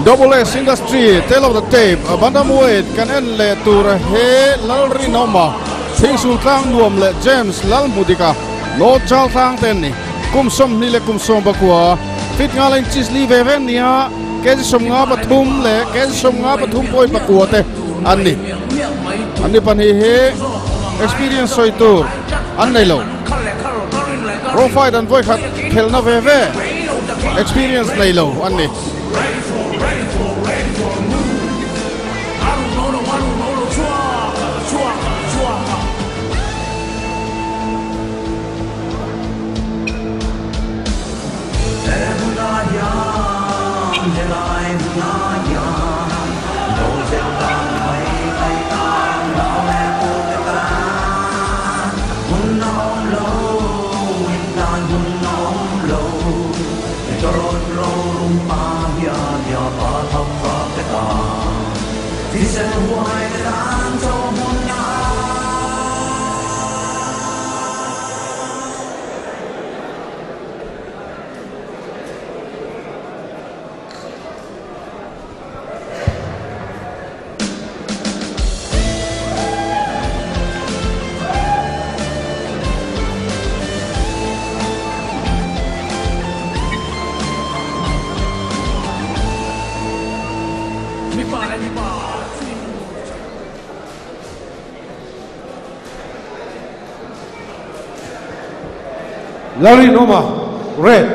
Double S Industry Tale of the Tape Bantamweight kan en leh tur he Lalrinawma Thingsul tlang nuam leh James Lalmudika North Chal tlang te an ni. Kum 20 leh kum 19 fit nga la inches li ve ve an ni a, kg 53 leh kg 53.9 te an ni. An ni pahnih hi experience sawi tur an nei lo. Pro fight an vawikhat khelhna ve ve experience nei lo an ni. Lalrinawma, Red,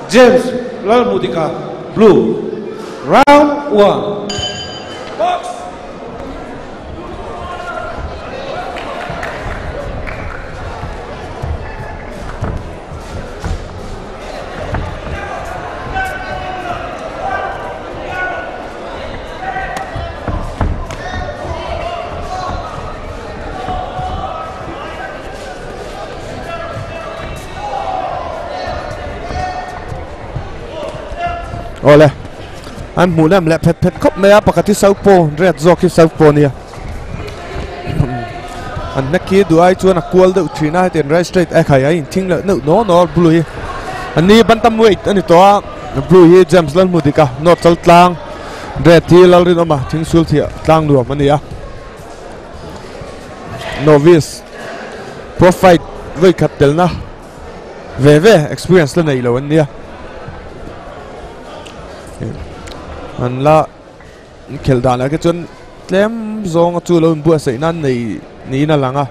James Lalmudika, Blue, Round 1. Box! Awle an hmuh lem leh phet phet khawp mai a pakhat hi southpaw red zawk hi southpaw nia an hnek khi duh ai chuan a kual deuh thin a hetiang right straight a khai a inthing leh neuh naw naw blue hi an ni bantam weight a ni tawh a blue hi James Lalhmudika north chal tlang red hi Lalrinawma thingsul thiah tlang nuam a ni a. Novice Pro Fight vawi khat telna ve ve experience la nei lo an nia. An la khelh danah khi chuan tlem zawnga chu lo inbuatsaih nan nei niin a lang a.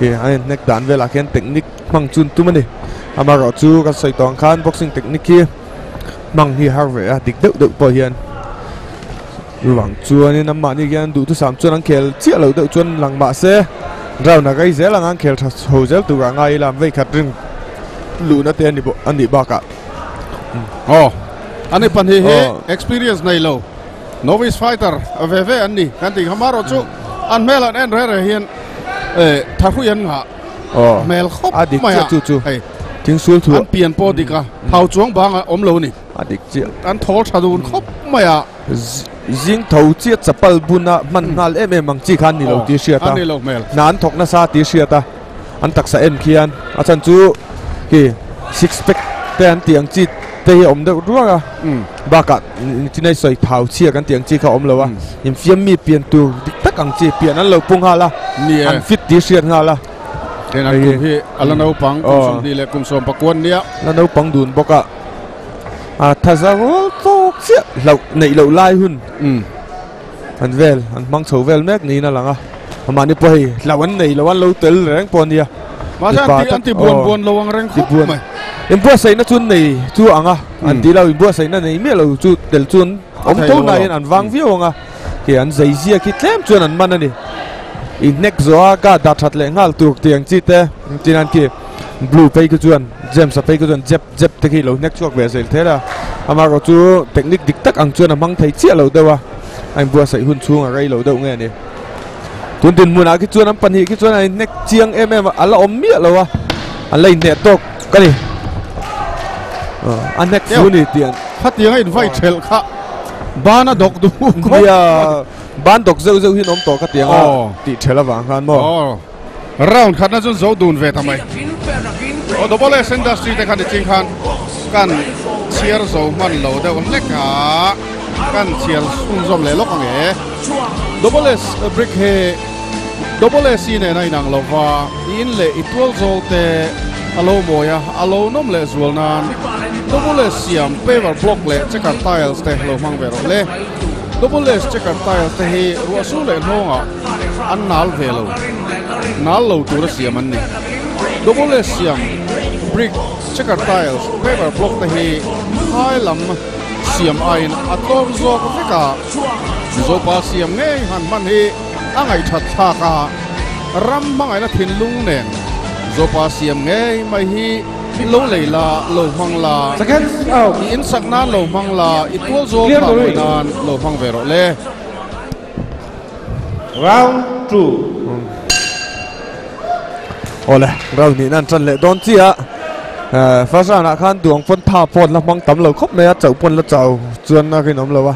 Ih an inhnek dan velah khian technique hmang chun tum a ni. Amaherawh chu kan sawi tawh ang khan boxing technique hi hmang hi har ve a dik deuh deuh pawh hian Chuvang chuanin anmahni hian duhthusam chuan an khel chiah loh deuh chuan lang mah se round a rei zel ang a, an khel tha chho zel turah ngai ila an veikhat ring luhna te ani a nih bakah. Aw, ani pahnih hi experience nei lo novice fighter ve ve an ni kan tih kha marawh chu an hmel an en reh reh hian thahrui an nghah hmel khawp mai a, hei an pian pawh dik a, thau chuang bang a awm lo a ni. A dik chiah. An thawl tha dun khawp mai a. Zing tho chiah chapal buna hman nghal em em ang chi khan ni lo tih hriat a. An ni lo hmel. Hna an thawk nasa tih hriat a. An taksa en khian a chhan chu khi six pack te an tih ang chi te hi a awm deuh ruak a. Bakah chinai sawi thau chhia kan tih ang chi kha a awm lo a. Infiam mi pian tur dik tak ang chi pian an lo pu nghal a. An fit tih hriat nghal a. Heng an kum hi a la naupang kum 20 leh kum 19 nia. La naupang dun bawk a. A thaza rual tawk chiah hlauh neih loh lai hun an vel an hmang chho vel mek niin a lang a. Amahni pawh hei hlauh an nei lo an lo tel reng pawh a nia. Mahse an ti an ti buan buan lo ang reng khawp mai. Inbuatsaihna chu an nei chu ang a, an ti lo inbuatsaihna nei miah lo chu tel chu an awm tho nain an vang viau ang a. Khi an zei zia khi tlem chuan an man a ni. Inhnek zawh a ka dah that leh nghal tur tih ang chi te tin an khi blue phei khi chuan James a phei khi chuan jab jab te khi lo hnek chhuak ve zel thel a. Amaherawh chu technique dik tak ang chuan a hmang thei chiah lo deuh a, a inbuatsaih hun chhung a rei lo deuh nge ni. Tun dinhmunah khi chuan an pahnih khi chuan an inhnek chiang em em a, a la awm miah lo a, an la inhneh tawk a ni. A hnek fu ni tih an. Khatiang a invai thelh kha ban a dawk duh khawp. Nia, ban dawk zeuh zeuh hian awm tawh khatiang a tih thelh avang khan maw. Round khatna chu zo dun ve ta mai. Aw Double S Industry te khan tiching khan kan chhiar zo hman lo deuh hlek a. Kan chhiar chhunzawm leh lawk ang e. Double S brick hi Double S nen a inang lova, i in leh i tual zawl te a lo mawi a, a lo nawm leh zual nan Double S siam paver block leh checker tiles te lo hmang ve rawh le. Double S checker tiles te hi ruahsur leh hnawngah an nal ve lo, nal lo tura siam an ni. Double S siam brick, checker tiles, paver block te hi phai lam siam aiin a tlawm zawk vek a, Mizopa siam ngei han hman hi a ngaihthat thlak a, ram hmangaihna thinlung nen Mizopa siam ngei mai hi lo lei la, lo hmang la, i insak nan lo hmang la, i tual zawl thlah mawi nan lo hmang ve rawh le. Round 2. Awle, round hnih nan tan leh dawn chiah. First round ah khan duang pawn tha pawn la hmang tam lo khawp mai a, chauh pawn la chau chuan a rinawm lo a.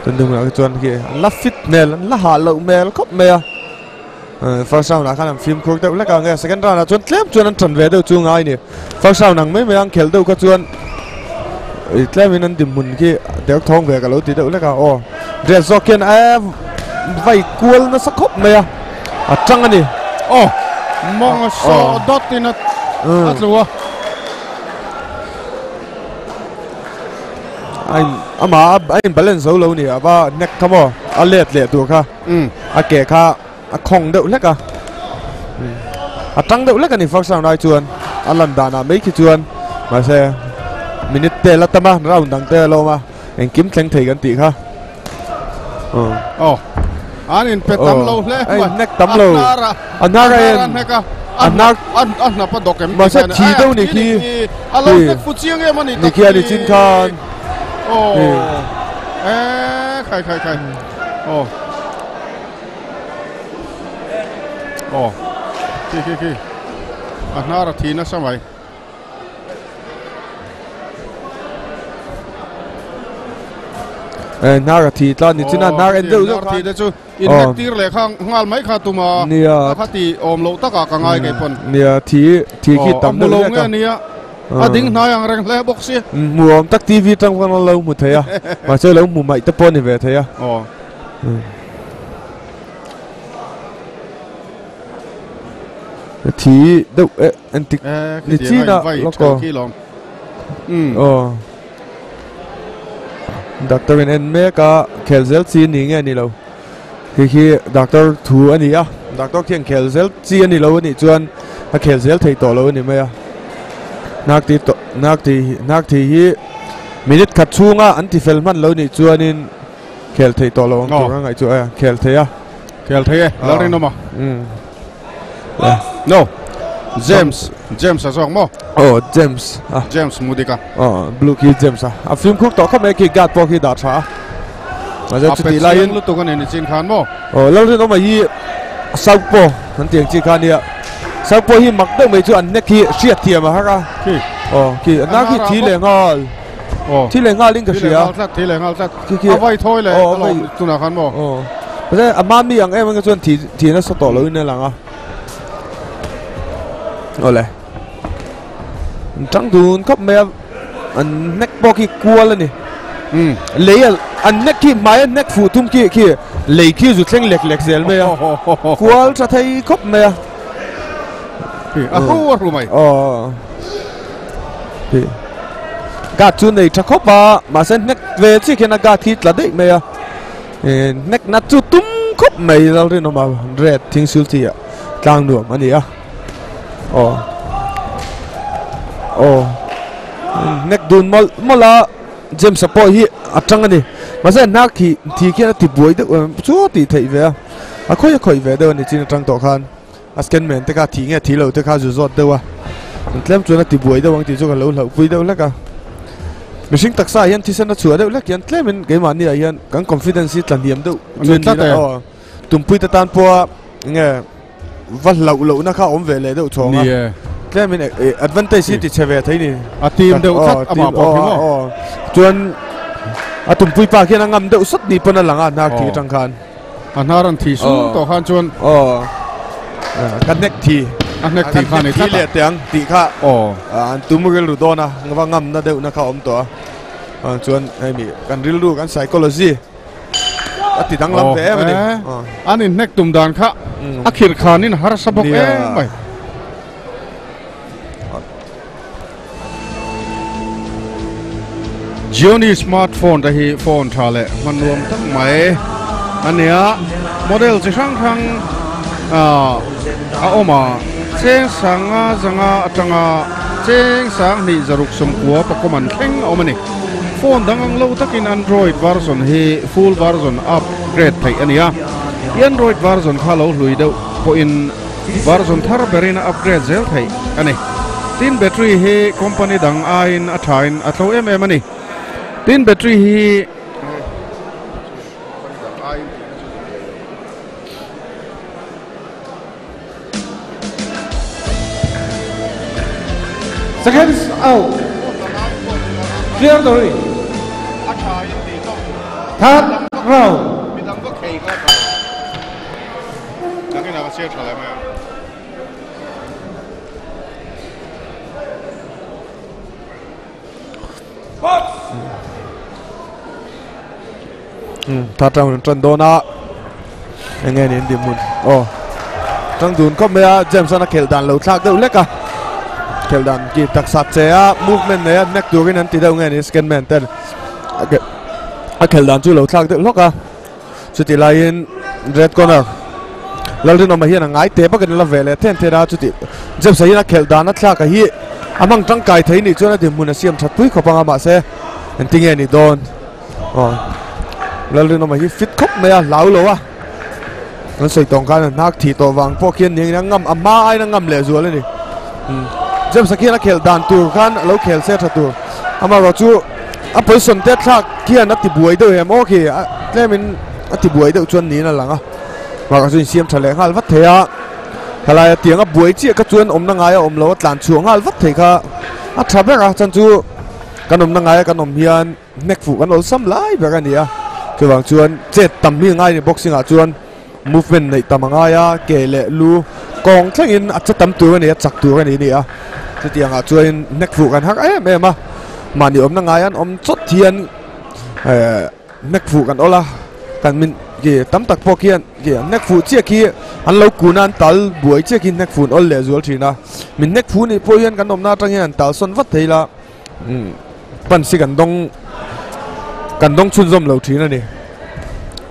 Tun dungah khi chuan khi an la fit hmel, an la hah loh hmel khawp mai a. First round ah khan an fimkhur deuh hlek a, nge second round ah chuan tlem chuan an tan ve deuh chu ngai ni. First round ang mai mai ang khelh deuh kha chuan tlemin an dinhmun khi deuh thawng ve ka lo ti deuh hlek a. Aw, Dress zawk hian a vai kual nasa khawp mai a, a tang a ni. Aw, mawng a saw dawt in a tlu a. A in amah a in balance zo lo ni a va nek kha maw a let leh tur kha a ke kha a khawng deuh hlek a a tang deuh hlek a ni first round ai chuan a lan danah mai khi chuan mahse minute te la tam a round dang te a lawm a engkim thleng thei kan tih kha aw an in pe tam lo hle mai a nek tam lo a hnar a en a hnar a hnap a dawk em mahse thi deuh ni khi a lo nek fu chiang em a ni ni khi a ni chin khan aw e khai khai khai aw Aw khi khi khi a hnar a thi nasa mai. E hnar a thi tla ni china hnar en deuh deuh thi te chu in nek tir leh kha ngal mai kha tuma nia kha ti awm loh takah ka ngai kei pawn nia thi thi khi tam deuh hlek a nia a ding hnai ang reng hle bawk si hmu awm tak TV tang khan lo hmu thei a mahse lo hmu mai te pawh ni ve thei a aw Thi deuh e an tik ni chin a lawk aw. Aw. Doctor in en mek a khel zel chi ni nge ni lo. Khi khi doctor thu a ni a. Doctor khian khel zel chi a ni lo a nih chuan a khel zel thei tawh lo a ni mai a. Nak ti tawh nak ti nak thi hi minute khat chhunga an ti fel hman lo nih chuanin Khel thei tawh lo ang tur a ngaih chu e khel thei a. Khel thei e Lalrinawm a. No James James a zawk maw? Aw James a. James Mudika. Aw blue khi James a. A fimkhur tawh khawp mai khi guard pawh khi dah tha a. Mahse chuti laiin lutuk a ni nichin khan maw? Aw Lalrinawm a hi Southpaw an tih ang chi kha a nia. Southpaw hi mak deuh mai chu an nek hi hriat thiam a har a. Khi. Aw khi a nar khi thi leh nghal. Thi leh nghal in ka hria. Thi leh nghal tlat. A vai thawi leh a lawm tunah khan maw? Aw. Mahse a mami ang em ang chuan thi thi nasa tawh lo in a lang a. Awle. An tang dun khawp mai a. An hnek pawh khi kual a ni. Lei a an hnek khi hmai a hnek fuh thum khi khi lei khi zu thleng lek lek zel mai a. Kual tha thei khawp mai a. A hru a hru mai. Aw. Guard chu nei tha khawp a, mahse hnek ve chiah khian a guard hi tla daih mai a, hnek nat chu tum khawp mai Lalrinawma red thing sul chi ah tlang nuam a ni a, aw aw hnek dun mawlh mawlh a James a pawh hi a tang a ni, mahse hnak thi thi khian a ti buai deuh chu a tih theih ve a, a khawih a khawih ve deuh a ni chin atang tawh khan. A scan men te kha thih nge thih loh te kha zu zawt deuh a, an tlem chuan a ti buai deuh ang tih chu ka lo hlauhpui deuh hlek a. Mihring taksa ah hian thisen a chhuah deuh hlek hian tlemin keimahni ah hian kan confidence hi tla hniam deuh chu ni la aw. Tumpui te tan pawha nge va hlauh lohna kha a awm ve leh deuh chhawng a. Tlemin advantage hi ti chhe ve thei ni. A team deuh tlat amah pawh khi maw. Chuan a tumpui pa khian a ngam deuh sawt ni pawn a lang a hnar thih atang khan. A hnar an thi sung tawh khan chuan aw ka hnek thi a hnek thi kha ni tlat leh teh ang tih kha aw an tum rilru dawn a va ngamna deuhna kha awm tawh a. Chuan hei mi kan rilru kan psychology a ti danglam ve em a ni. An inhnek tum dan kha a khirh khanin harsa bawk em mai. Gionee smartphone te hi phone tha leh hman nuam tak mai a nia. Model chi hrang hrang a awm a, cheng sanga zanga atanga cheng sang hnih zaruk sawmkua pakawm an thleng a awm a ni. Phone dang ang lo takin Android version hi full version upgrade theih a ni a, i Android version kha lo hlui deuh pawhin Version thar berin a upgrade zel theih a ni. Tin battery hi company dang aiin a thain a tlo em em a ni. Tin battery hi company dang aiin tihna chu ni ve lo. Seconds out. Clear the ring. A thain tih tawk. Third round. Midang va khei kha tha lo. Nakinah ka chhiar tha leh mai ang. Third round an tan dawn a enge ni an dinhmun aw tang dun khawp mai a James an a khelh dan lo thlak deuh lek a khelh dan ki taksa che a movement nei a hnek turin an ti deuh nge ni second man ten a khelh dan chu lo thlak deuh hlawk a. Chutih laiin red corner Lalrinawma hian a ngai teh bakin a la ve leh then then a, chutih James-a hian a khelh dan a thlak a hi a hmang tangkai thei nih chuan a dinhmun a siam that pui khawp ang a, mahse engtinge ni dawn aw Lalrinawma hi fit khawp mai a, hlau lo a, kan sawi tawng khan a hnak thih tawh vang pawh khian ning in a ngam a hma aiin a ngam leh zual a ni. James-a khian a khelh dan tur khan a lo khel se tha tur, amaherawh chu a position te thlak khian a ti buai deuh em aw khi a tlemin a ti buai deuh chuan niin a lang a mahka chu insiam tha leh nghal vat thei a helai a tiang a buai chiah kha chuan awmna ngai a awm lo a tlan chhuah nghal vat thei kha a tha ber a chan chu kan awmna ngai a kan awm hian hnek fuh kan awlsam lai ber a ni a chuvang chuan chet tam hi a ngai a ni boxing ah chuan movement neih tam a ngai a ke leh lu kawng thlengin a che tam tur a ni a chak tur a ni ni a chutiang ah chuan hnek fuh kan har em em a mahni awmna ngai an awm chawt hian ehh hnek fuh kan awl a kan min ki tam tak pawh khian ki hnek fuh chiah khi an lo kun a an tal buai chiah khi hnek fuh an awl leh zual thin a min hnek fuh nih pawh hian kan awmna atang hian an tal sawn vat thei la umm pan si kan dawng kan dawng chhunzawm lo thin a ni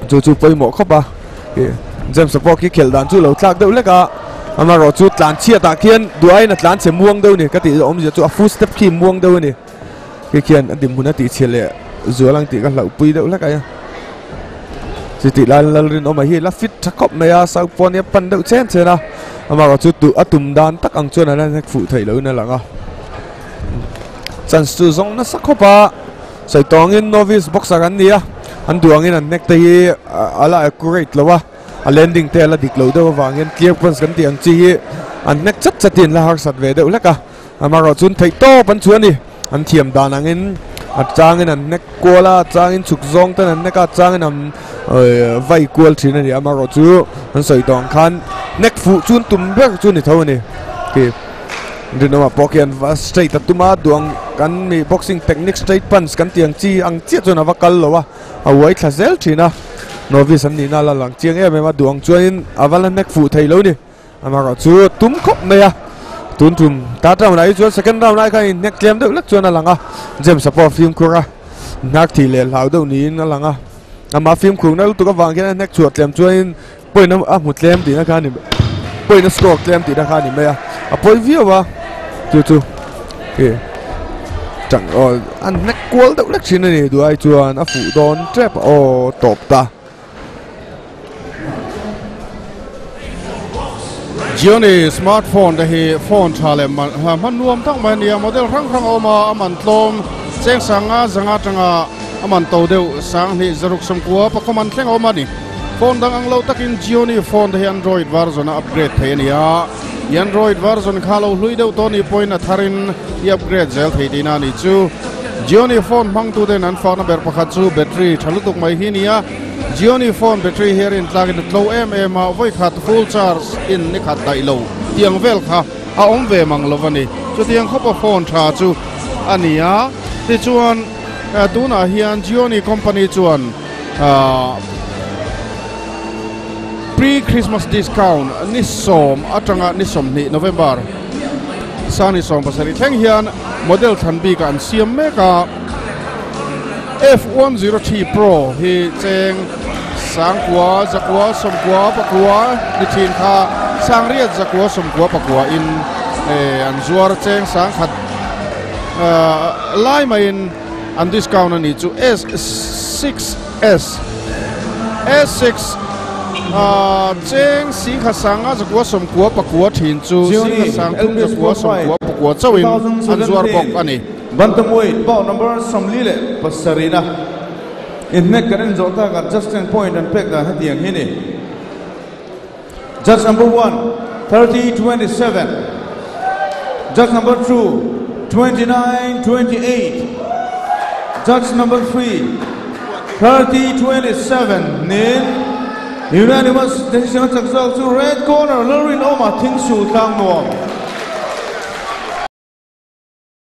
chu chu pawimawh khawp a ih James-a pawh khi khelh dan chu lo tlak deuh hlek a amaherawh chu tlan chhiat ah khian duh aiin a tlan chhe muang deuh a ni ka tih awmzia chu a full step khi muang deuh a ni khi khian a dinhmun a tih chhe leh zual ang tih ka hlauh pui deuh hlek a chutih lai Lalrinawma hi la fit tha khawp mai a South pawn hi a pan deuh chen chen a amaherawh chu duh a tum dan tak ang chuan a la hnek fuh theih lohin a lang a. Chance chu zawng nasa khawp a, sawi tawngin novice boxer an ni a, an duh angin an hnek te hi a la accurate lo a, a landing te a la dik lo deuh avangin clear punch kan tih ang chi hi an hnek chat chatin la harsat ve deuh hlek a, amaherawh chuan theih tawp an chu a ni, an thiam dan angin a changin an hnek kual a, a changin chhuk zawng ten an hnek a, a changin an vai kual thin a ni, amaherawh chu an sawi tawh ang khan hnek fuh chu an tum ber chu a ni tho a ni. Rinawma pawh khian va straight a tum a duang kan mi boxing technique straight punch kan tih ang chi ang chiah chuan a va kal lo a a uai thla zel thin a novice an nihna a la lang chiang em em a duang chuanin a va la hnek fuh thei lo ni amaherawh chu tum khawp mai a tun tum third round ah hi chuan second round lai khan inhnek tlem deuh hlek chuan a lang a James a pawh a fimkhur a hnar thih leh hlau deuh niin a lang a amah fimkhurna lutuk avang khian a hnek chhuah tlem chuanin Point a hmu tlem tihna kha a ni point a score tlem tihna kha a ni mai a a pawi viau a chu chu ih tang aw an hnek kual deuh lek thin a ni duh ai chuan a fuh dawn tep aw tawp ta. Gionee smartphone te hi phone tha leh hman nuam tak mai a ni a model hrang hrang a awm a a man tlawm cheng sanga zanga atanga a man to deuh sanghnih zaruk sawmkua pakhaw man thleng a awm a ni. Phone dang ang lo takin Gionee phone te hi Android version a upgrade thei a ni a, i Android version kha lo hlui deuh tawh ni pawhin a tharin i upgrade zel thei tihna a ni chu. Gionee phone hmangtuten an fakna ber pakhat chu battery tha lutuk mai hi a ni a, Gionee phone battery hi a rintlakin a tlo em em a, vawikhat full charge in ni khat daih lo tiang vel kha a awm ve mang lo a ni. Chutiang khawpa phone tha chu a ni a, tichuan. Tunah hian Gionee company chuan pre-Christmas discount ni 10 atanga ni 20 November sani 17 thleng hian model thlan bik an siam mek a. F103 Pro hi cheng 9,000 9,990 ni thin kha 8,994 in an zuar cheng 100 lai mai in an discount ani chu. S6s S6 cheng 1,599 thin chu 1,399 chauhin an zuar bawk ani. Bantamweight bout number 47. Inhnek kan en zawh takah just 10 point an pek dan hetiang hi ni. Judge number 1, 30-27. Judge number 2, 29-28. Judge number 3, 30-27. Nin unanimous decision chak zawk chu red corner Lalrinawma Thingsul Tlangnuam.